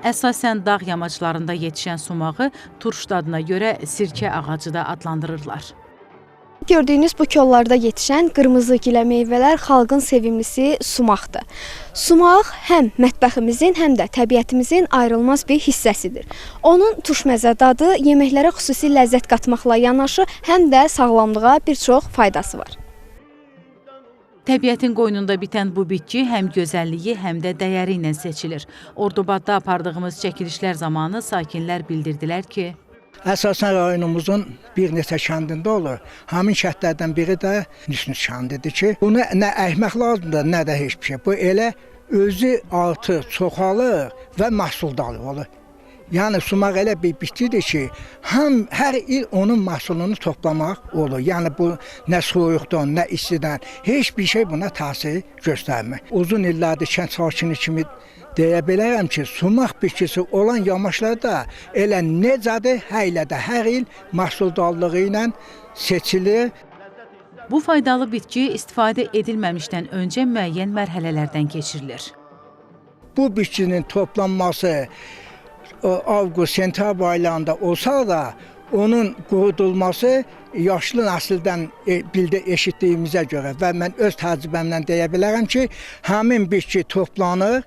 Əsasən dağ yamaclarında yetişən sumağı turş dadına görə sirkə ağacı da adlandırırlar. Gördüyünüz bu kollarda yetişən qırmızı gilə meyvələr xalqın sevimlisi sumaqdır. Sumaq həm mətbəximizin, həm də təbiətimizin ayrılmaz bir hissəsidir. Onun turşməzə dadı yeməklərə xüsusi ləzzət qatmaqla yanaşı, həm də sağlamlığa bir çox faydası var. Təbiətin qoynunda bitən bu bitki həm gözəlliyi, həm də dəyəri ilə seçilir. Ordubadda apardığımız çəkilişlər zamanı sakinlər bildirdilər ki, əsasən rayonumuzun bir neçə kəndində olur. Həmin kəndlərdən biri də Nüsnüs kəndidir ki, bunu nə əkmək lazımdır, nə də heç bir şey. Bu elə özü artır, çoxalır və məhsuldar olur. Yəni sumaq elə bir bitkidir ki, həm hər il onun məhsulunu toplamaq olur. Yəni bu nə soyuqdan, nə istidən heç bir şey buna təsir göstərmir. Uzun illərdir kənd sakini kimi deyə bilərəm ki, sumaq bitkisi olan yamaçlarda elə necədir, hələ də hər il məhsuldarlığı ilə seçilir. Bu faydalı bitki istifadə edilməmişdən öncə müəyyən mərhələlərdən keçirilir. Bu bitkinin toplanması avqust, sentyabr aylarında olsa da onun qurudulması yaşlı nəsildən eşitdiyimizə görə və mən öz təcrübəmdən deyə bilərəm ki, həmin bitki toplanır,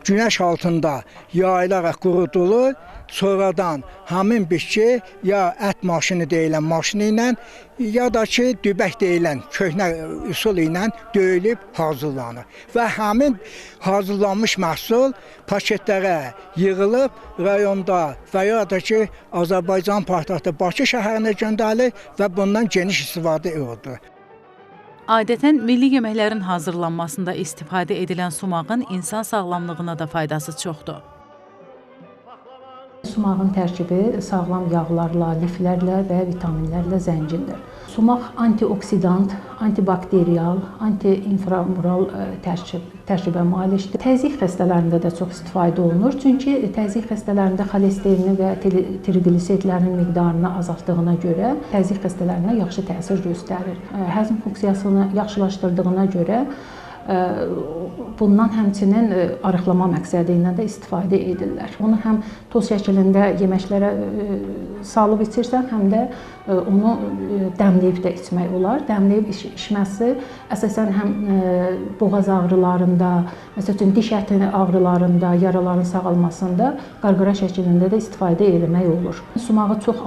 günəş altında yayılaraq qurudulur, sonradan həmin bitki ya ət maşını deyilən maşını ilə, ya da ki, dübək deyilən köhnə üsul ilə döyülüb hazırlanır. Və həmin hazırlanmış məhsul paketlərə yığılıb rayonda və ya da ki, Azərbaycan paytaxtı Bakı şəhərinə göndərilir və bundan geniş istifadə olunur. Adətən milli yeməklərin hazırlanmasında istifadə edilən sumağın insan sağlamlığına da faydası çoxdur. Sumağın tərkibi sağlam yağlarla, liflərlə və vitaminlərlə zəngindir. Sumaq antioksidant, antibakterial, antiinframural tərkibə malikdir. Təzyiq xəstələrində də çox istifadə olunur. Çünki təzyiq xəstələrində xolesterini və trigliseridlərin miqdarını azaltdığına görə təzyiq xəstələrinə yaxşı təsir göstərir. Həzm funksiyasını yaxşılaşdırdığına görə bundan həmçinin arıqlama məqsədi ilə də istifadə edirlər. Onu həm toz şəklində yeməklərə salıb içirsən, həm də onu dəmləyib də içmək olar. Dəmləyib içməsi əsasən həm boğaz ağrılarında, məsəl üçün diş əti ağrılarında, yaraların sağalmasında qarqara şəklində də istifadə etmək olur. Sumağı çox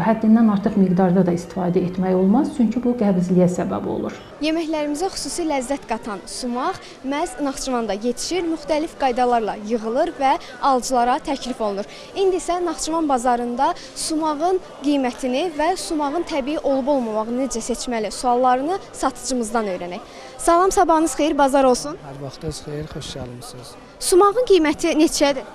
həddindən artıq miqdarda da istifadə etmək olmaz, çünki bu qəbizliyə səbəb olur. Yeməklərimizə xüsusi ləzzət qatan sumaq məhz Naxçıvanda yetişir, müxtəlif qaydalarla yığılır və alıcılara təklif olunur. İndi isə Naxçıvan bazarında sumağın qiymətini və sumağın təbii olub-olmamağını necə seçməli suallarını satıcımızdan öyrənək. Salam, sabahınız xeyir, bazar olsun. Hər vaxtınız xeyir, xoş gəlmisiniz. Sumağın qiyməti neçədir?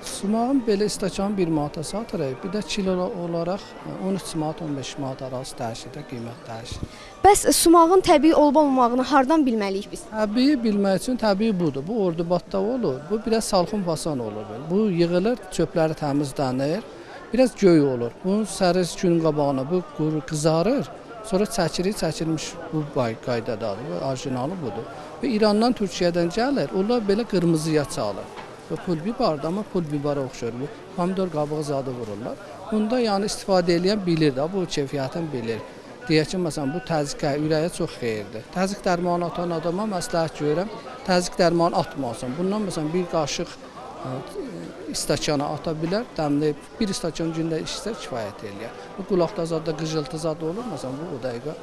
Sumağın belə stəkan 1 manata satırıq, bir də kilo olaraq 13 manat, 15 manat arası dəyişir də, qiymət dəyişir. Bəs sumağın təbii olub-olmamağını hardan bilməliyik biz? Təbii bilmək üçün təbii budur. Bu Ordubadda olur, bu biraz salxım fason olur. Bu yığılır, çöpləri təmizlənir, biraz göy olur. Bunun sərir günün qabağına bu quru qızarır, sonra çəkirik, çəkilmiş bu qaydadadır, bu orijinalı budur. Və İrandan, Türkiyədən gəlir, onlar belə qırmızıya çalır. Pul bibardır, amma pul bibara oxşur. Bu pomidor qabığı zadı vururlar. Bunda yəni istifadə eləyən bilir də, bu keyfiyyətini bilir. Deyək ki, məsələn, bu təzyiqə, ürəyə çox xeyirdir. Təzyiq dərmanı atan adama məsləhət görürəm, təzyiq dərmanı atmasın. Bundan məsələn, bir qaşıq stəkana ata bilər, dəmləyib bir stəkan gündə içsə kifayət eləyər. Bu qulaqda zadda qıcıltı zadı olur, məsələn, bu o dəqiqə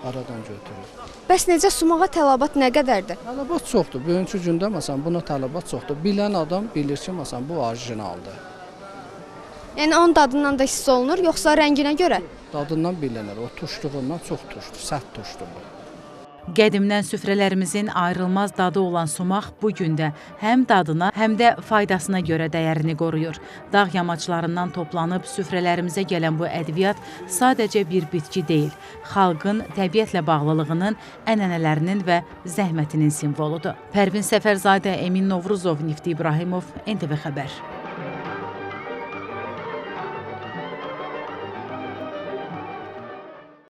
aradan götürür. Bəs necə sumağa tələbat nə qədərdir? Tələbat çoxdur. Bugünkü gündə məsələn buna tələbat çoxdur. Bilən adam bilir ki, məsələn bu orijinaldır. Yəni onun dadından da hiss olunur, yoxsa rənginə görə? Dadından bilinir. O turşluğundan çox turşdur, sərt turşdur bu. Qədimdən süfrələrimizin ayrılmaz dadı olan sumaq bu gün də həm dadına, həm də faydasına görə dəyərini qoruyur. Dağ yamaçlarından toplanıb süfrələrimizə gələn bu ədviyyat sadəcə bir bitki deyil, xalqın təbiətlə bağlılığının, ənənələrinin və zəhmətinin simvoludur. Pərvin Səfərzadə, Emin Novruzov, Nifti İbrahimov, NTV Xəbər.